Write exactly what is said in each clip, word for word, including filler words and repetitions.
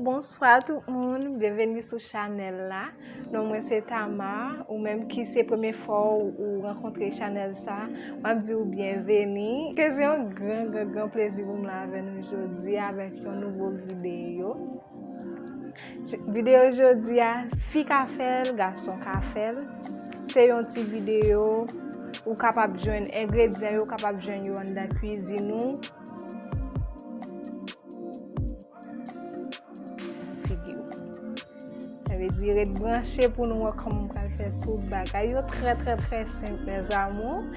Bonswa tout moun, byenveni sou chanèl la. Non mwen se Tama, ou menm ki se premye fwa w ou rankontre chanèl sa, m ap di w byenveni. Se yon gran, gran, gran plezi pou m la avè nou jodi avèk yon nouvo videyo. Videyo jodi a, fi ka fè l, gason ka fè l. Se yon ti videyo, ou kapab jwenn engredyan yo, ou kapab jwenn yo anndan kwizin ou. Figi w. Sa vle di, ret branche pou nou wè kòman m pral fè tout bagay yo trè, trè, trè senp, mes amours.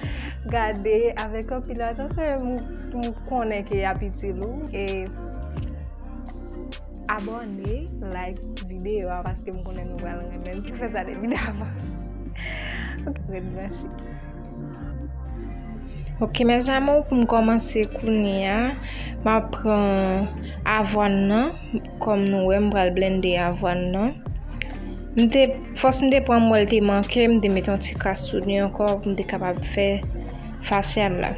Gade avèk anpil atansyon, m, m konnen ke y ap itil ou. E abòne, like videyo a, paske m konnen nou pral renmen l. Ki fè sa depi davans. Ok, ret branche. Ok, mes amours, pou m kòmanse kounye a, m ap pran avwàn nan. Kòm nou wè, m pral blende avwàn nan. M te, fòs m te pran, m wè l te manke, m te met yon ti kras sou li ankò pou m te kapab fè fasyal la.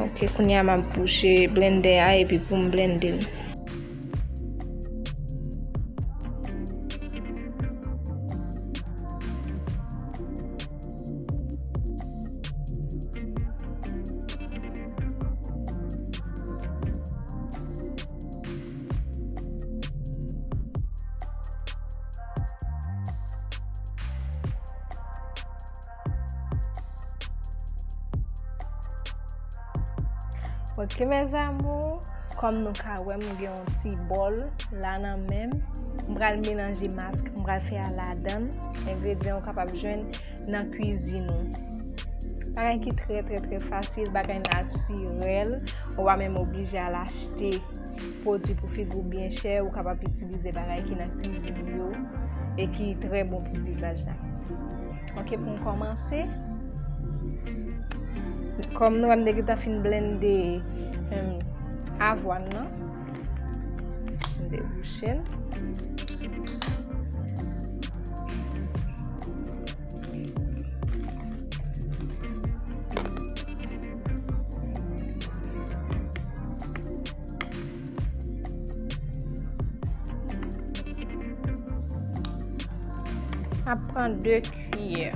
Ok, kounye a m ap bouche blendè a epi pou m blende l. Ok, mes amours, kòm nou ka wè, m gen yon ti bòl la nan men m. M pral melanje mask m pral fè a ladan l. Engredyan ou kapab jwenn nan kwizin ou. Bagay ki trè, trè, trè fasil, bagay natirèl. Ou pa menm oblije al achte pwodui pou figi w byen chè, ou kapab itilize bagay ki nan kwizin yo e ki trè bon pou vizaj la. Ok, pou m kòmanse, kòm nou wè, m te gentan fin blende, em, avwàn nan. M debouche l. M ap pran de kiyè.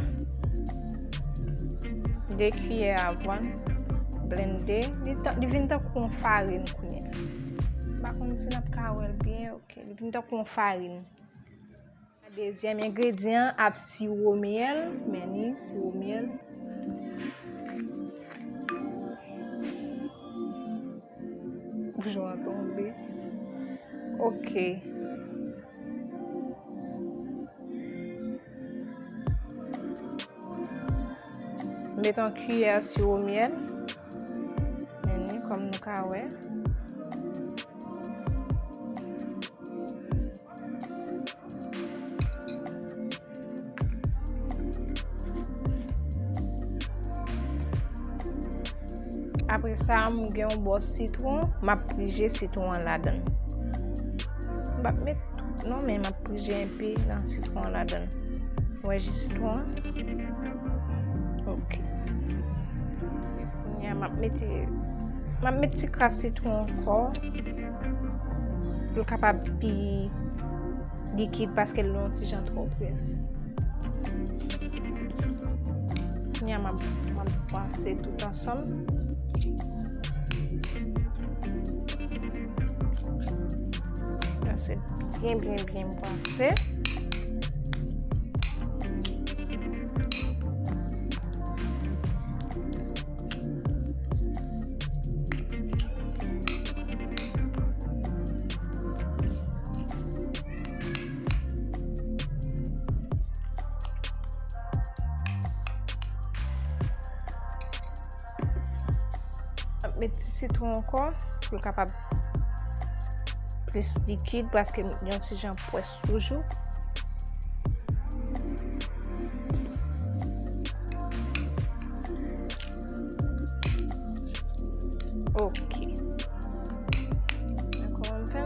De kiyè avwàn blende. Li tan, li vin tankou yon farin kounye a. M pa konn si n ap ka wè l byen. Ok, li vin tankou yon farin. Dezyèm engredyan ap siwo myèl. Men ni siwo myèl. Bouchon an tonbe. Ok. Met yon kiyè siwo myèl. Men ni, kòm nou ka wè. Apre sa, m gen yon bò sitwon, m ap prije sitwon an ladan l. M p ap met tout non, men m ap prije enpe nan sitwon an ladan l. Wè ji sitwon an? Ok. Kounye a, m ap mete, m ap met ti kras sitwon ankò. Pou l kapab pi likid paske l yon ti jan twò prese. Kounye a, m ap, m ap pase tout ansanm. Pase byen, byen, byen pase. Ap met ti sitwon ankò pou l kapab plis likid, paske yon ti jan pwès toujou. Ok. Ankò yon pè.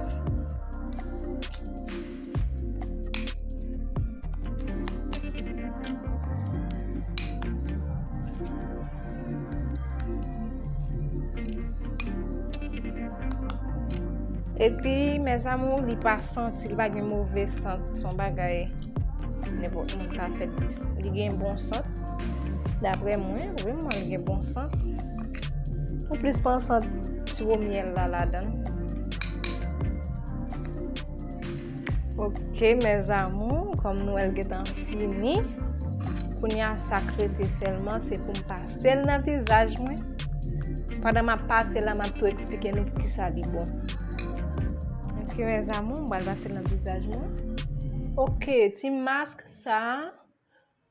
Epi, mes amours, li pa santi, li pa gen move sant. Se yon bagay nenpòt moun ka fè. Li, li gen bon sant. Daprè mwen, vrèman, li gen bon sant. Ou plis pran sant siwo myèl la ladan l. Ok, mes amours, kòm nou wè l gentan fini, kounye a sa k rete sèlman, se pou m pase l nan vizaj mwen. Pandan m ap pase l la, m ap tou eksplike nou poukisa li bon. Ok, mes amours, m pral pase l nan vizaj mwen. Ok, ti mask sa a,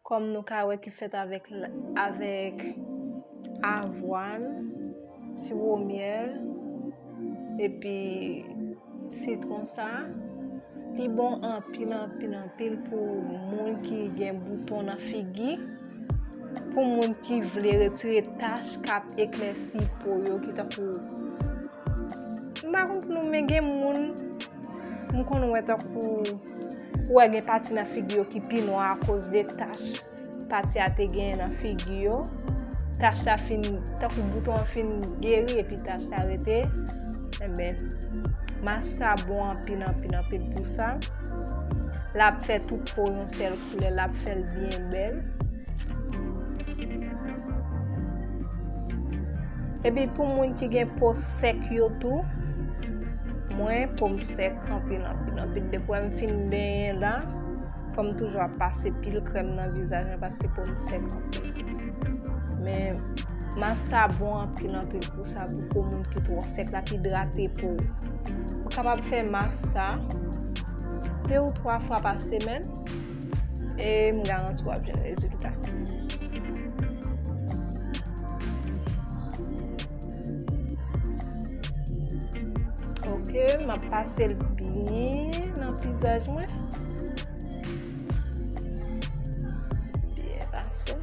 kòm nou ka wè, ki fèt avèk, avèk avwàn, siwo myèl, epi sitwon sa. Li bon anpil, anpil, anpil pou moun ki gen bouton nan figi, pou moun ki vle retire tach k ap eklèsi po yo, ki tankou, m pa konn pou nou, men gen moun m konn wè tankou, ou wè gen pati nan figi yo ki pi nwa akoz de tach pati a te genyen nan figi yo. Tach la fin, tankou bouton an fin geri epi tach la rete. Enben, mask sa bon anpil, anpil, anpil pou sa. L ap fè tout po yon sèl koulè, l ap fè l byen bèl. Epi pou moun ki gen po sèk yo tou, mwen po m sèk anpil, anpil, anpil. Depi m fin benyen la, fò m toujou ap pase pil krèm nan vizaj mwen paske po m sèk anpil. Men mask sa bon anpil, anpil pou sa, pou po moun ki twò sèk, l ap idrate po w. Ou kapab fè mask sa de ou twa fwa pa semèn. E m garanti w ap jwenn rezilta. Ok, m ap pase l byen nan vizaj mwen. Byen pase.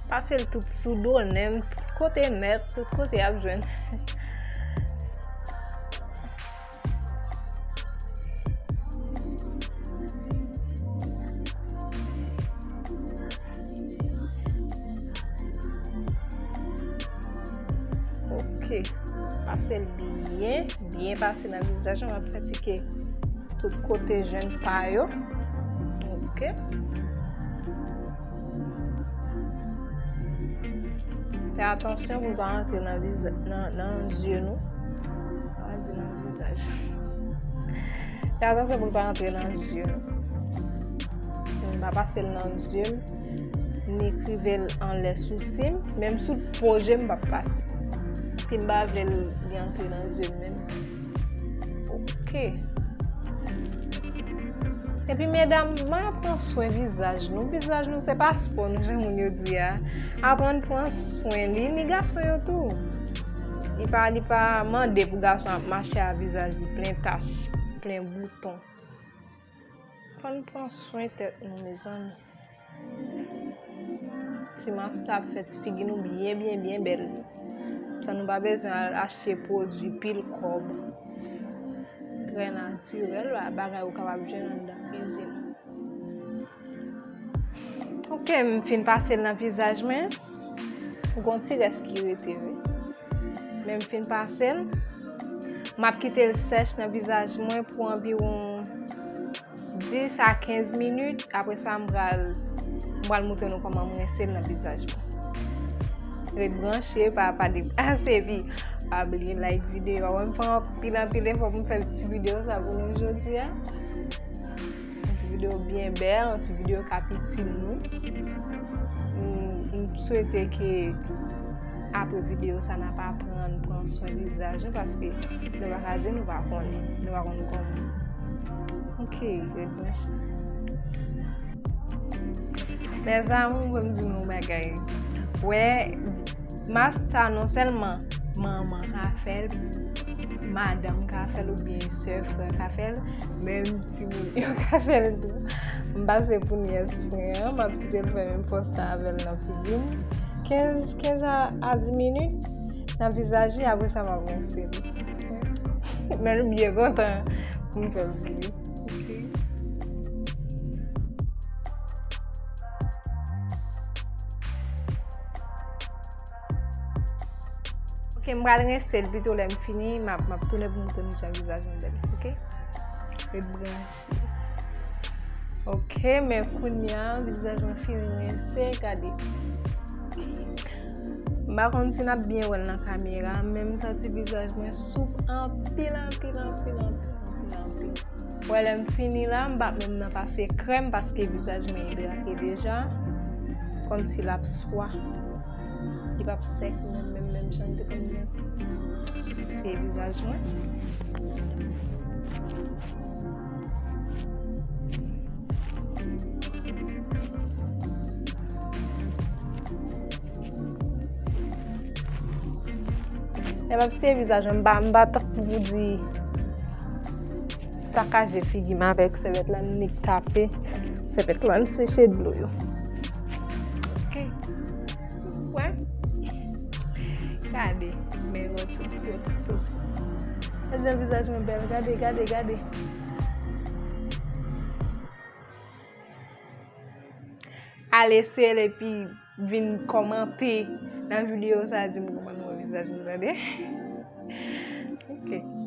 Pase l tout sou do nen m, tout kote nèt, tout kote y ap jwenn. Ok. Pase l byen, byen pase nan vizaj mwen, m ap fè sike tout kote jwenn pa yo. Ok. Fè atansyon pou l pa rantre nan viza-, nan, nan zye nou. Pa di nan vizaj. Fè atansyon pou l pa rantre nan zye nou. M pa pase l nan zye m, ni rive l anlè sousi m, menm sou po je m m p ap pase. Paske m pa vle l, li antre nan zye m menm. Ok. Epi medam, mwen ap pran swen vizaj nou. Vizaj nou se pa spò nou, jan moun yo di a. Aprann pran swen li, ni gason yo tou. Li pa, li pa mande pou gason ap mache a vizaj li plen tach, plen bouton. Fò n pran swen tèt nou, mezanmi. Ti mask sa ap fè ti figi nou byen, byen, byen bèl. San nou pa bezwen al achte pwodui pil kòb. Trè natirèl, bagay ou kapab jwenn anndan kwizin. Ok, m fin pase l nan vizaj mwen. Gon ti rès ki rete, wi. Men m fin pase l. M ap kite l sèch nan vizaj mwen pou anviwon dis a kenz minit. Apre sa, m pral, m pral montre nou kòman m rense l nan vizaj mwen. Ret branche, pa, pa deplase, epi pa bliye like videyo a. Wè m fè anpil, anpil efò pou m fè ti videyo sa pou nou jodi a. Yon ti videyo byen bèl, yon ti videyo k ap itil nou. M, m swete ke apre videyo sa, n ap aprann pran swen vizaj nou, paske nou pa ka di nou pa konnen, nou pa konn kòman. Ok, ret branche. Mes amours, pou m di nou yon bagay. Wè, mask sa non sèlman manman ka fè l, madanm ka fè l, oubyen sè, frè ka fè l, menm timoun yo ka fè l tou. M pase pou nyès mwen an, m ap kite l fè menm fòs la avè l nan figi m. Kenz, kenz a, a dis minit nan vizaj li, apre sa m ap rense l. Men l byen kontan pou m fè l pou li. Ok. M pral rense l pito, lè m fini, m ap, m ap tounen pou m montre nou jan vizaj mwen bèl, oke? Ret branche. Oke, men kounye a, vizaj mwen fin rense, gade. M pa konn si n ap byen wè l nan kamera, men m santi vizaj mwen soup anpil, anpil, anpil, anpil, anpil, anpil. Wè, lè m fini la, m p ap menm nan pase krèm paske vizaj mwen idrate deja. Kòmsi l ap swa. Li p ap sèk menm, menm, menm jan l te konn ye. Se vizaj mwen. Lè m ap siye vizaj mwen, m pa, m pa tankou pou di sakaje figi m avèk sèvyèt la, m nik tape sèvyèt la, m seche dlo yo. Oke. Wè? Gade, men yon ti pito soti. Gade jan vizaj mwen bèl, gade, gade, gade. Al eseye l epi vin kòmante nan videyo sa a, di m kòman nou wè vizaj mwen, tande? Oke.